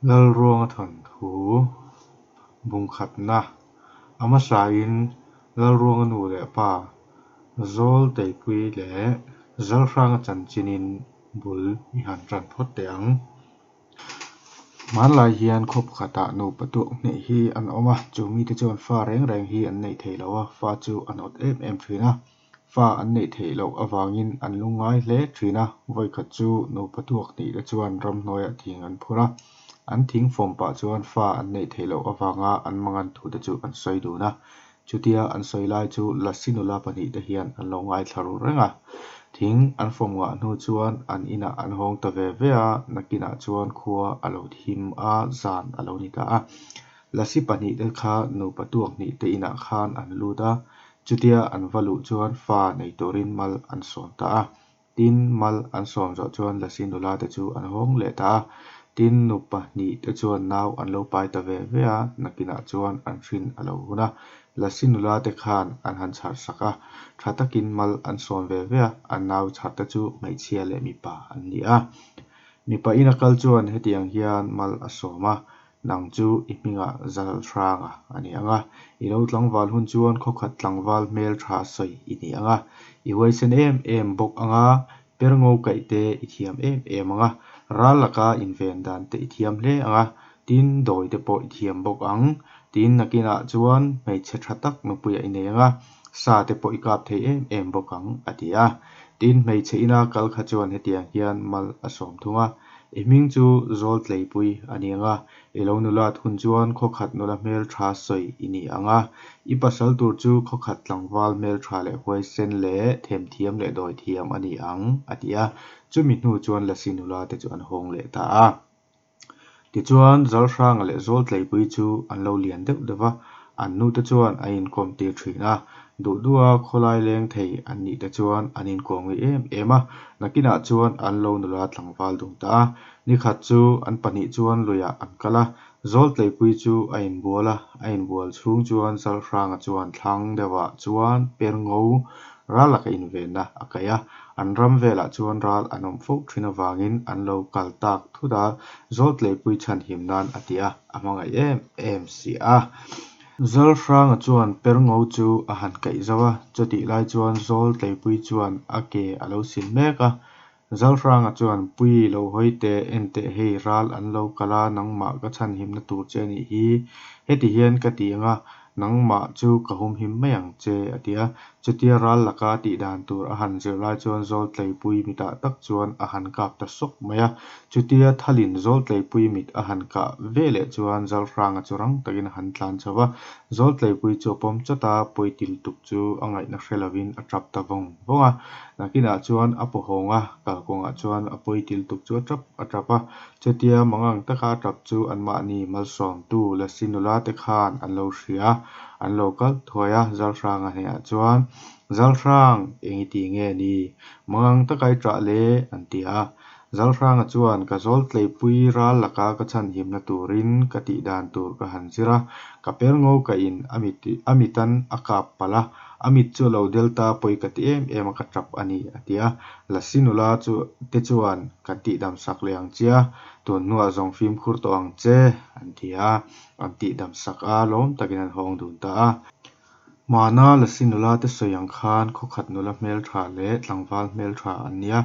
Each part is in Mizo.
Lalruanga thawnthu bungkhatna a hmasain Lalruanga nu leh pa Zawlteipui leh Zalhranga chanchinin bul i han tan phawt teh ang. Hmanlai hian khaw pakhatah nupa tuak hnih hi an awm a, chu mite chuan fa reng reng hi an nei thei lo a, fa chu an awt em em thin a. Fa an neih theih loh avangin an lungngai hle thin a, vawikhat chu nupa tuak hnih te chuan ramhnuaiah thing an phur a, an thing fawm pah chuan fa an neih theih loh avanga an mangan thu te chu an sawi dun a. Chutia an sawi lai chu Lasi nula pahnih te hian an lo ngaithla ru reng a. Thing an fawm ngah hnu chuan an inah an hawng ta ve ve a, nakinah chuan khua a lo thim a, zan a lo ni ta a. Lasi pahnih te kha nupa tuak hnih te inah khan an lut a, chutia an va luh chuan fa nei turin mal an sawm ta a. Tin, mal an sawm zawh chuan Lasi nula te chu an hawng leh ta a. Tin, nupa hnih te chuan nau an lo pai ta ve ve a, nakinah chuan an hrin a lo hun a. Lasi nula te khan an han chhar sak a, tha takin mal an sawm ve ve a, an nau chhar te chu hmeichhia leh mipa an ni a. Mipa ina kal chuan hetiang hian mal a sawm a, Nang chu i hmingah Zalhranga a ni ang a, i lo tlangval hun chuan khawkhat tlangval hmel tha sawi i ni ang a, i huaisen em em bawk ang a, per ngo kaih te i thiam em em ang a, ral laka inven dan te i thiam hle ang a, tin dawi te pawh i thiam bawk ang, tin nakinah chuan hmeichhe tha tak nupuiah i nei ang a, sa te pawh i kap thei em em bawk ang, a ti a. Tin hmeichhe ina kal kha chuan hetiang hian mal a sawm thung a, I hming chu Zawltleipui a ni ang a, i lo nulat hun chuan khawkhat nula hmeltha sawi i ni ang a, i pasal tur chu khawkhat tlangval hmeltha leh huaisen leh themthiam leh dawithiam a ni ang, a ti a. Chumi hnu chuan Lasi nula te chu an hawng leh ta a. Tichuan, Zalhranga leh Zawltleipui chu an lo lian deuh deuh va, an nute chuan an inkawm tir thin a. Duh duha khawlai leng thei an nih te chuan an inkawm ngei em em a, nakinah chuan an lo nula tlangval dun ta a. Nikhat chu an pahnih chuan luiah an kal a, Zawltleipui chu a inbual a, a inbual chhung chuan Zalhranga chuan thlang deuhah chuan per ngo ral laka invenna a kaih a, an ram velah chuan ral an awm fo thin avangin an lo kal tak thut a, Zawltleipui chhanhim nan a ti a, a hmangaih em em si a. Zalhranga chuan per ngo chu a han kaih zauh a, chutih lai chuan Zawltleipui chuan a ke a lo sil mek a. Zalhranga chuan, Pui lo hawi teh, en teh hei ral an lo kal a, nangmah ka chhanhimna tur che a nih hi. Heti hian ka ti ang a, nangmah chu ka humhim mai ang che, a ti a. Chutia ral laka a tih dan tur a han zir lai chuan Zawltleipui mitah tak chuan a han kap ta sawk mai a. Chutia thalin Zawltleipui mit a han kah ve leh chuan Zalhranga chu rang takin a han tlan chho va. Zawltleipui chu a pawm chawt a, pawitil tuk chu a ngaihna hre lovin a tap ta vawng vawng a. Nakinah chuan a paw hawng a, kalkawngah chuan a pawitil tuk chu a tap a tap a. Chutia mangang taka a tap chu anmahni malsawmtu Lasi nula te khan an lo hria a, an lo kal thuai a, Zalhranga hnehah chuan, Zalhrang, eng i ti nge ni? Mangang taka i ṭah le? an ti a. Zalhranga chuan, Ka zawltleipui ral laka ka chhanhimna turin ka tih dan tur ka han zir a, ka per ngo ka in a mit a mitan a kap palh a, a mit chu a lo del ta pawi ka ti em em a ka tap a ni, a ti a. Lasi nula chu te chuan, Kan tihdam sak leh ang che a, tun hnuah zawng fimkhur tawh ang che, an ti a. An tihdam sak a, lawm takin an hawng dun ta a. Hmana Lasi nula te sawi ang khan khawkhat nula hmeltha leh tlangval hmeltha an nia,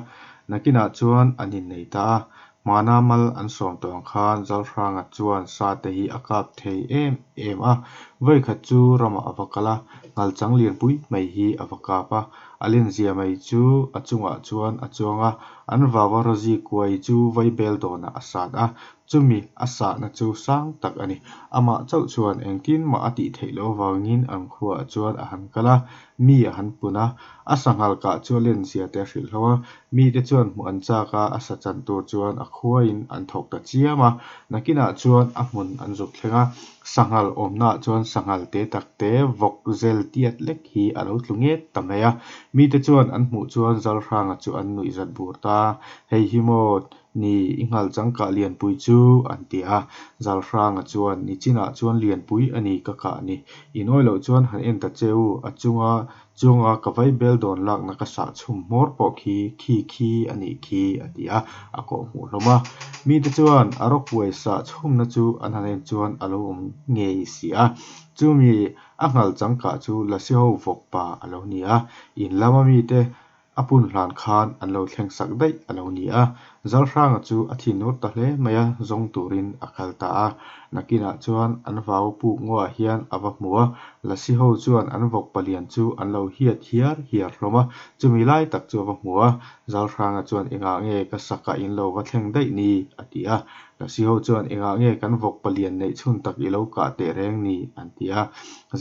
nakinah chuan an innei ta a. Hmana mal an sawm tawh ang khan Zalhranga chuan sa te hi a kap thei em em a, vawikhat chu ramah a va kal a, nghalchang lianpui mai hi a va kap a, a lenzia mai chu a chungah chuan a chuang a, an vava rawzi kuai chu vaibel dawnah a sat a, Chumi a sahna chu sang tak a ni. Amah chauh chuan engtin mah a tih theih loh avangin an khuaah chuan a han kal a, mi a han pun a. A sanghal kah chu a len zia te a hrilh hlo a. Mite chuan hmuh an chak a, a sa chan tur chuan a khuaiin an thawk ta chiam a. Nakinah chuan a hmun an zuk thleng a, sanghal awmnaah chuan sanghal te tak te vawk zel tiat lek hi a lo tlu nget ta mai a. Mite chuan an hmuh chuan Zalhranga chu an nuihzat bur ta. Hei hi maw? Ni, i nghalchang kah lianpui chu, an ti a. Zalhranga chuan, Nichinah chuan lianpui a ni ka kah ni. In awih loh chuan han en ta che u, a chunga chuanga ka vaibel dawn lakna ka sah chhum hmawr pawh khi khi khi a nih khi, a ti a, a kawh hmuh hlawm a. Mite chuan a rawkpuai sah chhumna chu an han en chuan a lo awm ngei si a. Chumi a nghalchang kah chu Lasiho vawkpa a lo ni a, in lama mite A pun hlan khan an lo thleng sak daih a lo ni a, Zalhranga chu a thinur ta hle mai a, zawng turin a kal ta a. Nakinah chuan an vau puk ngaw-ah hian a va hmu a, Lasi ho chuan an vawk palian chu an lo hiat hiar hiar hlawm a, chumi lai tak chu a va hmu a, Zalhranga chuan engah nge ka sakah in lo va thleng daih ni? a ti a. Lasi ho chuan engah nge kan vawk palian neih chhun tak i lo kah teh reng ni? an ti a.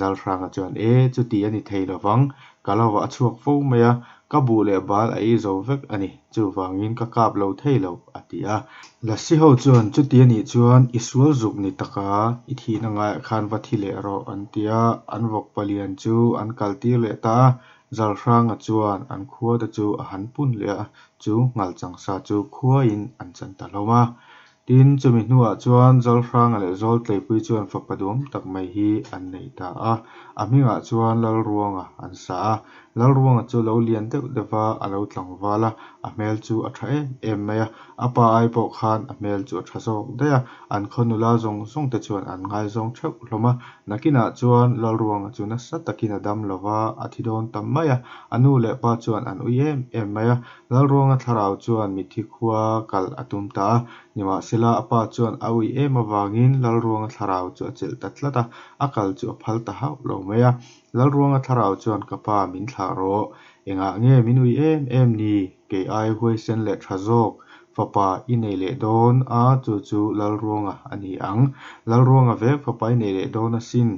Zalhranga chuan e, chuti a ni thei lovang, Ka lo a chhuak fo mai a, ka buh leh bal a ei zo vek a ni, chuvangin ka kap lo thei lo, a ti a. Lasi ho chuan chuti a nih chuan i sual zuk ni taka i thihna ngaiah khan va thi leh rawh, an ti a, an vawk palian chu an kal tir leh ta a. Zalhranga chuan an khua te chu a han pun leh a, chu nghalchang sa chu khuaiin an chan ta hlawm a. Tin, chumi hnuah chuan Zalhranga leh Zawltleipui chuan fapa duam tak mai hi an nei ta a, a hmingah chuan Lalruanga an sa a. Lalruanga chu lo lian deuh deuh va, a lo tlangval a, a hmel chu a tha em em mai a. A pa ai pawh khan a hmel chu a tha zawk daih a, an khaw nula zawng zawng te chuan an ngaizawng theuh hlawm a. Nakinah chuan Lalruanga chu nasa takin a dam lo va, a thi dawn ta mai a, a nu leh pa chuan an ui em em mai a. Lalruanga thlarau chuan mitthi khua kal a tum ta a, nimahsela a pa chuan a ui em avangin Lalruanga thlarau chu a chelh ta tlat a, a kal chu a phal ta hauh lo mai a. Lalruanga thlarau chuan ka pa min thlah rawh, engah nge min ui em em ni, kei ai huaisen leh tha zawk, fapa i nei leh dawn a chu chu Lalruanga a ni ang. Lalruanga vek fapa i nei leh dawn asin,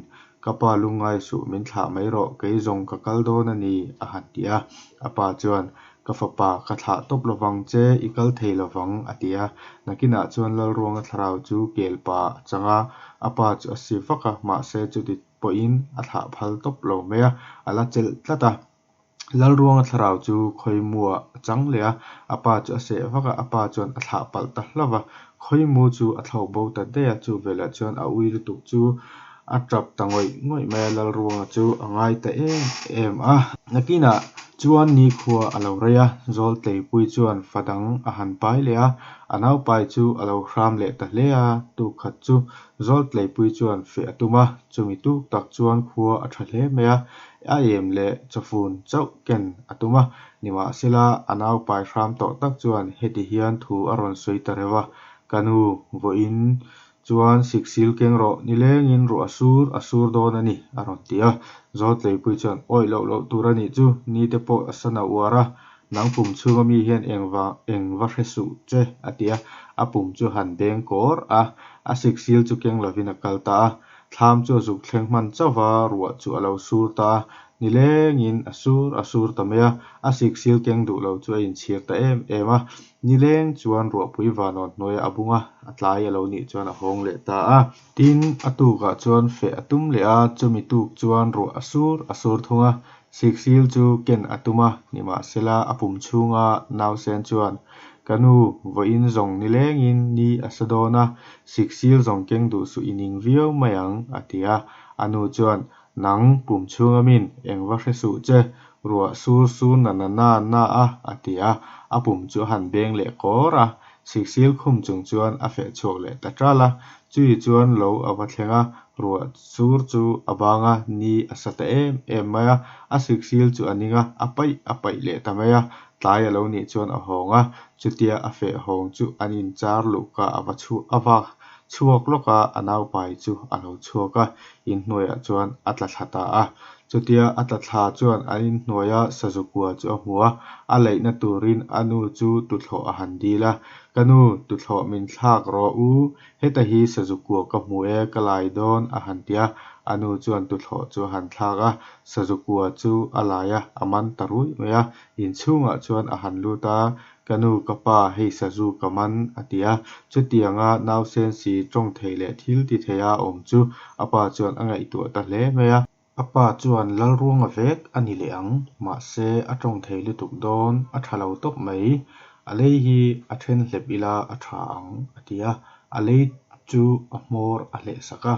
Ka pa lungngai suh min thlah mai rawh, kei zawng ka kal dawn a ni, a han ti a. A pa chuan, Ka fapa, ka thlah tawp lovang che, i kal thei lovang, a ti a. Nakinah chuan Lalruanga thlarau chu kel pa a chang a, a pa chu a si vak a, mahse chuti pawhin a thlah phal tawp lo mai a, a la chelh tlat a. Lalruanga thlarau chu khawimuah a chang leh a, a pa chu a seh vak a, a pa chuan a thlah palh ta hlauh va, khawimu chu a thlawk bo ta daih a, chu velah chuan a ui lutuk chu a tap ta ngawih ngawih mai a, Lalruanga chu a ngai ta em em a. Nakinah chuan nikhua a lo rei a, Zawltleipui chuan fa dang a han pai leh a, a naupai chu a lo hram leh ta hle a, tuk khat chu Zawltleipui chuan feh a tum a, chumi tuk tak chuan khua a tha hle mai a, A em leh chawfun chauh ken a tum a, nimahsela a naupai hram tawh tak chuan heti hian thu a rawn sawi ta reuh a, Ka nu, vawiin chuan siksil keng rawh, nilengin ruah a sur a sur dawn a ni, a rawn ti a. Zawltleipui chuan, Awih loh loh tur a nih chu, nite pawh a sana uar a, nang pum chhunga mi hian eng va eng va hre suh che, a ti a, a pum chu han beng kawr a, a siksil chu keng lovin a kal ta a. Thlam chu a zuk thleng hman chauh va, ruah chu a lo sur ta a, nilengin a sur a sur ta mai a, a siksil keng duh lo chu a inchhir ta em em a, nileng chuan ruahpui vanawn hnuaiah a bung a, a tlai a lo nih chuan a hawng leh ta a. Tin, a tukah chuan feh a tum leh a, chumi tuk chuan ruah a sur a sur thung a, siksil chu ken a tum a, nimahsela a pum chhunga nausen chuan Ka nu, vawiin zawng nilengin ni a sa dawn a, siksil zawng keng duh suh i ning viau mai ang, a ti a. A nu chuan, Nang, pum chhunga min, eng va hre suh che, ruah sur sur na na na na a, a ti a. A pum chu a han beng leh kawr a, siksil khum chung chuan a feh chhuak leh ta ṭal a. Chui chuan lo a va thleng a, ruah sur chu a bang a, ni a sa ta em em mai a. A siksil chu a ning a, a paih a paih leh ta mai a. Tlai a lo nih chuan a hawng a, chutia a feh hawng chu an inchar luhka a va chhuah a va chhuak lawk a, a naupai chu a lo chhuak a, inhnuaiah chuan a tla thla ta a. Chutia a tla thla chuan an inhnuaia sazu kua chu a hmu a, a laihna turin a nu chu tuthlawh a han dil a, Ka nu, tuthlawh min thlak rawh u, heta hi sazu kua ka hmu e, ka lai dawn a han ti a, a nu chuan tuthlawh chu a han thlak a, sazu kua chu a lai a, a man ta ruih mai a, Inchhungah chuan a han lut a, Ka nu, ka pa, hei sazu ka man, a ti a. Chutianga nausen si tawng thei leh thil ti thei a awm chu a pa chuan a ngaihtuah ta hle mai a. A pa chuan Lalruanga vek a ni leh ang, mahse a tawng thei lutuk dawn, a tha lo tawp mai. A lei hi a then hlep ila a tha ang, a ti a. A lei chu a hmawr a hleh sak a,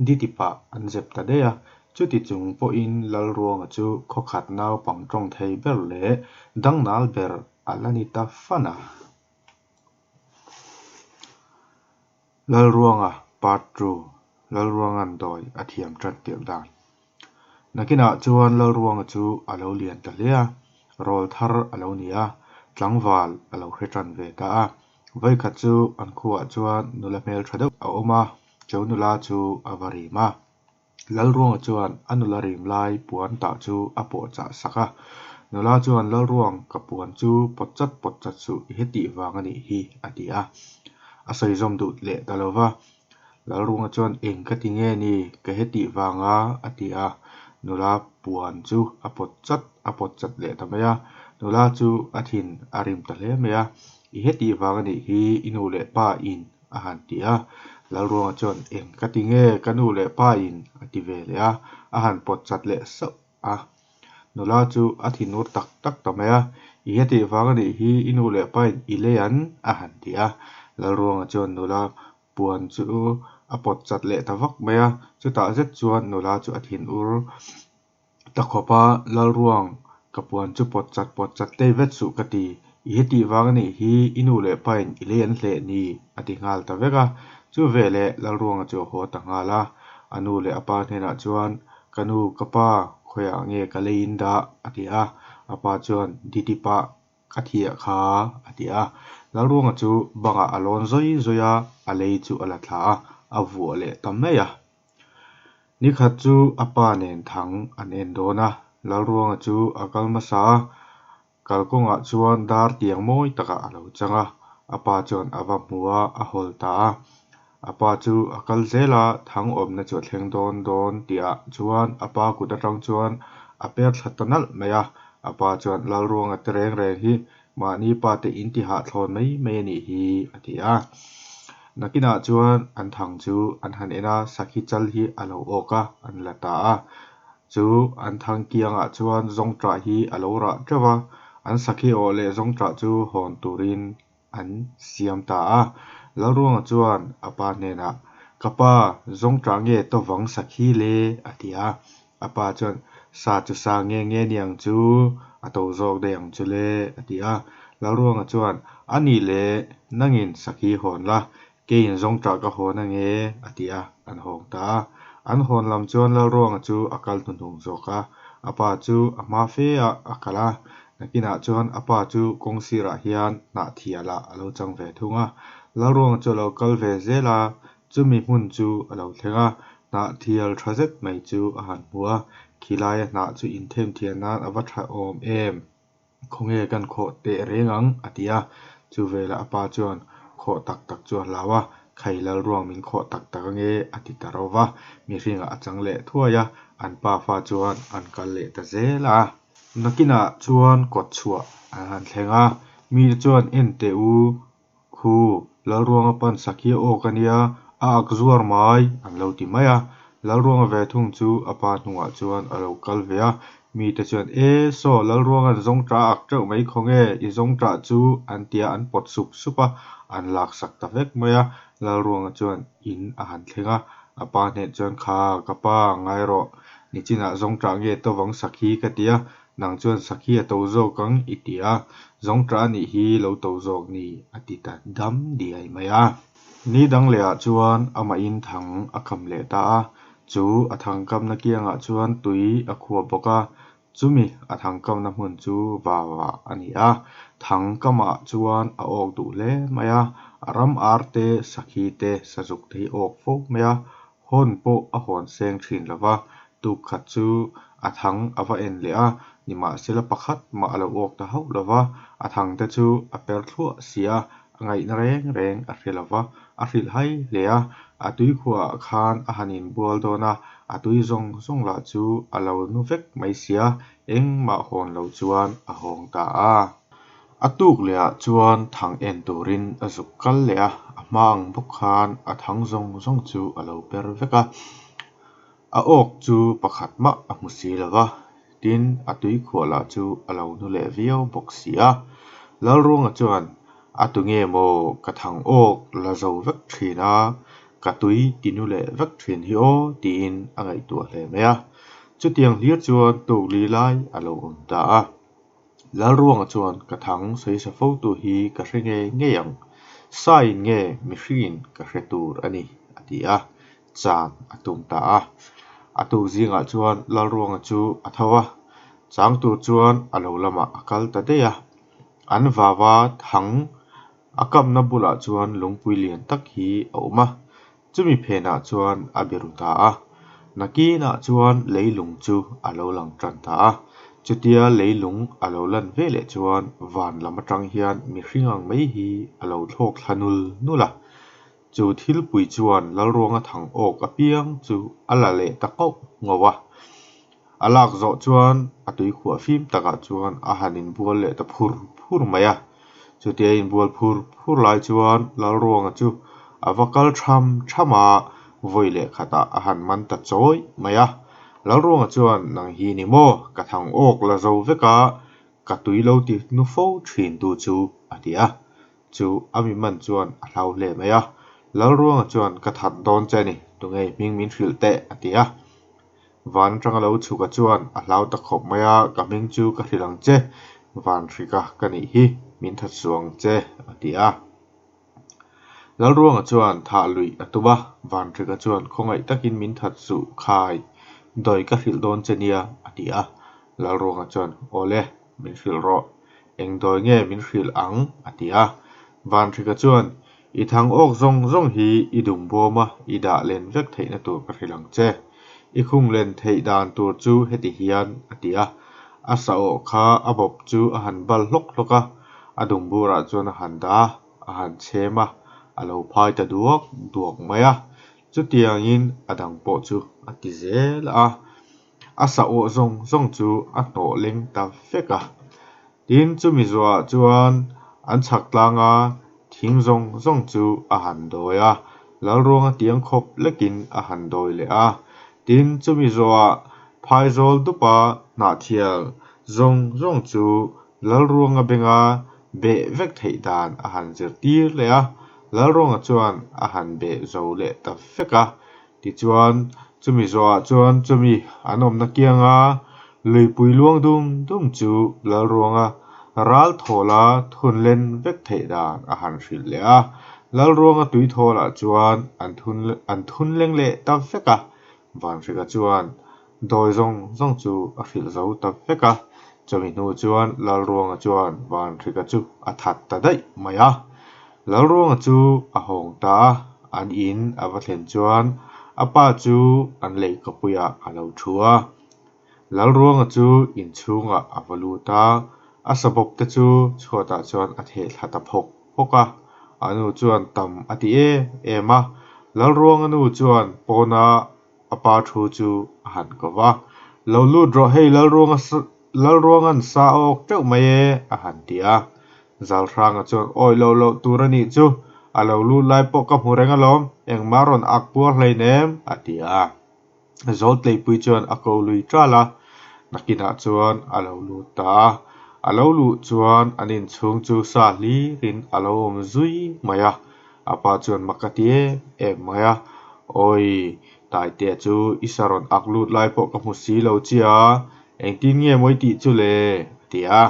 ditipah an zep ta daih a. Chuti chung pawhin Lalruanga chu khawkhat naupang tawng thei ber leh dangnal ber a la ni ta fan a. Lalruanga Part Two, Lalruanga'n dawi a thiam tan tirh dan. Nakinah chuan Lalruanga chu a lo lian ta hle a, rawl thar a lo ni a, tlangval a lo hre tan ve ta a. Vawikhat chu an khuaah chuan nula hmeltha deuh a awm a, chu nula chu a va rim a. Lalruanga chuan a nula rim lai puan tah chu a pawh chah sak a. Nula chuan, Lalruang, ka puan chu pawt chat pawt chat suh, i hetih vang a nih hi, a ti a. A sawi zawm duh leh ta lo va. Lalruanga chuan, Eng ka ti nge ni, ka hetih vanga, a ti a. Nula puan chu a pawt chat a pawt chat leh ta mai a. Nula chu a thin a rim ta hle mai a. I hetih vang a nih hi, i nu leh pa in, a han ti a. Lalruanga chuan, Eng ka ti nge ka nu leh pa in? a ti ve leh a, a han pawt chat leh sauh a. Nula chu a thinur tak tak ta mai a, I hetih vang a nih hi i nu leh pa in i lei an? a han ti a. Lalruanga chuan nula puan chu a pawt chat leh ta vak mai a, chutah zet chuan nula chu a thinur Ta khawp a, Lalruang, ka puan chu pawt chat pawt chat tei vet suh ka ti. I hetih vang a nih hi i nu leh pain i lei an hleh ni, a ti nghal ta vek a. Chu veleh Lalruanga chu a haw ta nghal a. A nu leh a pa hnenah chuan, Ka nu, ka pa, khawiah nge ka lei in dah? a ti a. A pa chuan, Didipah ka thiah kha, a ti a. Lalruanga chu bangah a lawn zawi zawi a, a lei chu a la thla a, a vuah leh ta mai a. Nikhat chu a pa nen thang an en dawn a, Lalruanga chu a kal hmasa a, kalkawngah chuan dar tiang mawi takah a lo chang a, a pa chuan a va hmu a, a hawl ta a. A pa chu a kal zel a, thang awmna chu a thleng dawn dawn tihah chuan a pa kut atang chuan a per thla ta nalh mai a, a pa chuan Lalruanga te reng reng hi Mahni pa te in ti hahthlawn mai mai a nih hi, a ti a. Nakinah chuan an thang chu an han en a, sakhi chal hi a lo awk a, an la ta a. Chu an thang kiangah chuan zawngṭah hi a lo rah ṭeuh a, an sakhi awh leh zawngṭah chu hawn turin an siam ta a. Lalruanga chuan a pa hnenah, Ka pa, zawngṭah nge tawvang sakhi le? a ti a. A pa chuan, Sa chu sa nge nge ni ang chu, a to zawk daih ang chu le, a ti a. Lalruanga chuan, A nih le, nangin sakhi hawn la, keiin zawngṭah ka hawn ange, a ti a, an hawng ta a. An hawn lam chuan Lalruanga chu a kal hnuhnung zawk a, a pa chu a hma fe ah a kal a. Nakinah chuan a pa chu kawng sirah hian hnahthialah a lo chang ve thung a. Lalruanga chu a lo kal ve zel a, Chumi hmun chu a lo thleng a, hnah thial tha zet mai chu a han hmu a, khilaia hnah chu inthem thian nan a va tha awm em? Khawnge kan khawh teh reng ang? a ti a, chu velah a pa chuan khawh tak tak chu a hlau a, Khai Lalruang min khawh tak tak ange a ti ta ro va, mihringah a chang leh thuai a, an pa fa chuan an kal leh ta zel a. Nakinah chuan kawt chhuah an han thleng a, mite chuan en teh u, Khu, Lalruanga pan sakhi a awk a nia, a ak zuar mai, an lo ti mai a. Lalruanga ve thung chu a pa hnungah chuan a lo kal ve a, mite chuan, E, saw, Lalruanga'n zawngṭah a ak ṭeuh mai khaw nge, i zawngṭah chu, an tia an pawt sup sup a, an laksak ta vek mai a. Lalruanga chuan in a han thleng a, a pa hneh chuan, Kha, ka pa, ngai rawh, nichinah zawngṭah nge tawvang sakhi ka ti a, Nang chuan sakhi a to zawk ang i ti a, zawngṭah a nih hi lo to zawk ni a ti ta dam diai mai a. Ni dang lehah chuan amahin thang a kham leh ta a, chu a thang kamna kiangah chuan tui a khuap bawk a, chumi a thang kamna hmun chu vauah a ni a, thang kamah chuan a awk duh hle mai a, a ram ar te, sakhi te, sazuk te hi a awk fo mai a, Hawn pawh a hawn seng thin lo va, tuk khat chu a thang a va en leh a, nimahsela pakhat mah a lo awk ta hauh lo va, a thang te chu a per thluah si a, a ngaihna reng reng a hre lo va, a hrilh hai hle a, a tuikhuah ah khan a han inbual dawn a, a tui zawng zawng lah chu a lo nu vek mai si a, engmah hawn lo chuan a hawng ta a. A tuk lehah chuan thang en turin a zuk kal leh a, a hma ang bawk khan a thang zawng zawng chu a lo per vek a. A awk chu pakhat mah a hmu si lo va, tin a tuikhuah lah chu a lo nu leh viau bawk si a. Lalruanga chuan. A tu nge maw ka thang awk la zo vek thin a, ka tui tinu leh vek thin hi aw tiin a ngaihtuah hle mai a. Chutiang hlir chuan tukli lai a lo awm ta a. Lalruanga chuan ka thang sawi sa fo tu hi ka hre ngei ngei ang, saiin nge mihringin ka hre tur a ni a ti a, chan a tum ta a. A tuk zingah chuan Lalruanga chu a tho a, chang tur chuan a lo lamah a kal ta daih a. An vava thang a kamna bulah chuan lungpui lian tak hi a awm a, chumi phenah chuan a be ru ta a. Nakinah chuan leilung chu a lo lang tan ta a, chutia leilung a lo lan ve leh chuan van lam atang hian mihring ang mai hi a lo thlawk thla nul nul a. Chu thilpui chuan Lalruanga thang awk apiang chu a la leh ta nghauh nghauh a. A lak zawh chuan a tuikhuah fim takah chuan a han inbual leh ta phur phur mai a. Chutia inbual phur phur lai chuan Lalruanga chu a va kal tham tham a, vawi leh khatah a han man ta chawi mai a. Lalruanga chuan, Nang hi ni maw, ka thang awk la zo vek a, ka tui lo ti hnu fo thin tu chu, a ti a. Chu a mi man chuan a hlau hle mai a. Lalruanga chuan, Ka that dawn che a ni, tunge hming min hrilh teh, a ti a. Van atanga lo chhuka chuan a hlau ta khawp mai a, Ka hming chu ka hrilh ang che, Van hrika ka nih hi, min that suh ang che, a ti a. Lalruanga chuan thah luih a tum a, Van hrika chuan khawngaih takin min that suh khai, dawi ka hrilh dawn che nia, a ti a. Lalruanga chuan, Awle, min hrilh rawh, eng dawi nge min hrilh ang? a ti a. Van hrika chuan, I thang awk zawng zawng hi i dum bawm a, i dah len vek theihna tur ka hrilh ang che. I khung len theih dan tur chu heti hian, a ti a. A sa awh kha a bawp chu a han bal hlawk hlawk a, a dum burah chuan a han dah a, a han chhem a, a lo phai ta duak duak mai a. Chutiangin a dang pawh chu a ti zel a. A sa awh zawng zawng chu a hnawh leng ta vek a. Tin, chumi zuahah chuan an chhak tlang a, thing zawng zawng chu a han dawi a, Lalruanga tiang khawp lekin a han dawi leh a. Tin, chumi zuahah phaizawl dupa hnahthial zawng zawng chu Lalruanga benga beh vek theih dan a han zirtir leh a, Lalruanga chuan a han beh zo leh ta vek a. Tichuan, chumi zawhah chuan chumi an awmna kianga luipui luang dum dum chu Lalruanga ral thawla thun len vek theih dan a han hrilh leh a. Lalruanga tui thawlah chuan an thun an thun leng leh ta vek a. Vanhrika chuan dawi zawng zawng chu a hrilh zo ta vek a. Chumi hnu chuan Lalruanga chuan Vanhrika chu a that ta daih mai a. Lalruanga chu a hawng ta a, an in a va thlen chuan a pa chu an leihkapuiah a lo thu a. Lalruanga chu inchhungah a va lut a, a sabawp te chu chhuatah chuan a theh thla ta phawk phawk a. A nu chuan tam a ti em em a, Lalruanga nu chuan pawna a pa thu chu a han ko va, Lo lut rawh hei Lalruanga Lalruanga'n sa a awk teuh mai e a han ti a. Zalhranga chuan Awi loh loh tur a nih chu, a lo lut lai pawh ka hmu reng alawm, engmah rawn ak puar hleinem a ti a. Zawltleipui chuan a ko lui ṭal a, nakinah chuan a lo lut ta a. A lo luh chuan an inchhung chu sa hlirin a lo awm zui mai a. A pa chuan mak a ti em em mai a, Awi, Taitea chu i sa rawn ak lut lai pawh ka hmu si lo che a, engtin nge maw i tih chu le? a ti a.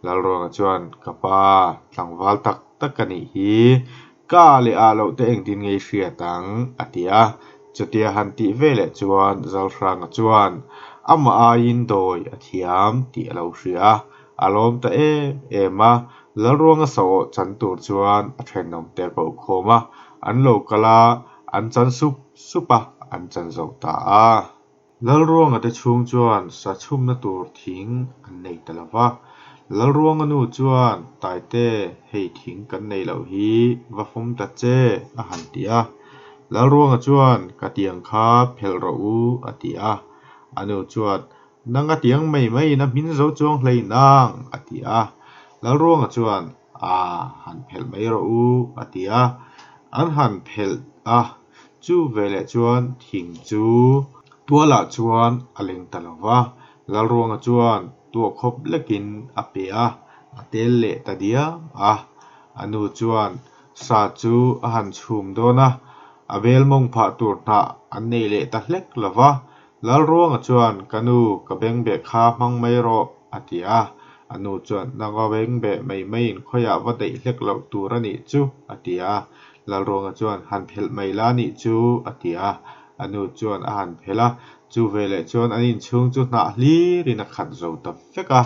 Lalruanga chuan, Ka pa, tlangval tak tak ka nih hi, ka ah leh ah loh te engtin nge i hriat ang? a ti a. Chutia han tih ve leh chuan Zalhranga chuan amah aiin dawi a thiam tih a lo hria a, A lawm ta em em a, Lalruanga saawh chan tur chuan a thenawmte a koh khawm a, an lo kal a, an chan sup sup a, an chan zo ta a. Lalruanga te chhung chuan sa chhumna tur thing an nei ta lo va, Lalruanga nu chuan, Taite, hei thing kan nei loh hi va fawm ta che, a han ti a. Lalruanga chuan, Ka tiang kha phelh rawh u, a ti a. A nu chuan, Nang a tiang mai maiin a hmin zo chuang hlei nang, a ti a. Lalruanga chuan, A, han phelh mai rawh u, a ti a. An han phelh a, chu veleh chuan thing chu tualah chuan a leng ta lo va. Lalruanga chuan tuah khawp lekin a pe a, a tel leh ta diam a. A nu chuan sa chu a han chhum dawn a, a bel mawng phah tur hnah an nei leh ta hlek lo va. Lalruanga chuan, Ka nu, ka bengbeh kha hmang mai rawh, a ti a. A nu chuan, Nanga bengbeh mai maiin khawiah va daih hlek loh tur a nih chu, a ti a. Lalruanga chuan, Han phelh mai la nih chu, a ti a. A nu chuan a han phelh a, chu veleh chuan an inchhung chu hnah hlirin a khat zo ta vek a.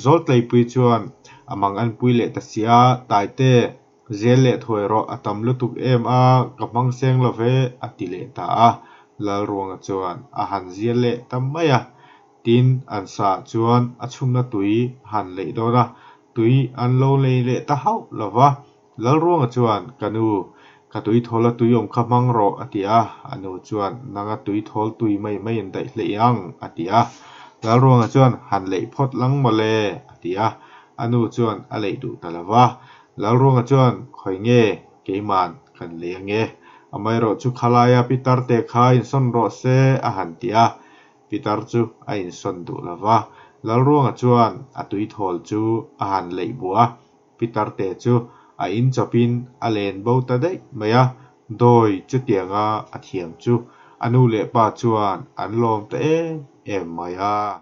Zawltleipui chuan a mang an pui leh ta si a, Taite, zel leh thuai rawh, a tam lutuk em a, ka hmang seng lo ve, a ti leh ta a. Lalruanga chuan a han zial leh ta mai a. Tin, an sa chuan a chhumna tui a han leih dawn a, tui an lo lei leh ta hauh lo va. Lalruanga chuan, Ka nu, ka tuithawl a tui awm kha hmang rawh, a ti a. A nu chuan, Nanga tuithawl tui mai mai in daih hleih ang, a ti a. Lalruanga chuan, Han leih phawt lang maw le, a ti a. A nu chuan a leih duh ta lo va. Lalruanga chuan, Khawi nge, keima'n kan lei ange. Amaherawh chu khalaia pitar te kha insawn rawh se, a han ti a. Pitar chu a insawn duh lo va. Lalruanga chuan a tuithawl chu a han leih buah a. Pitarte chu a in chawpin a len bo ta daih mai a, dawi chutianga a thiam chu a nu leh pa chuan an lawm ta em em mai a.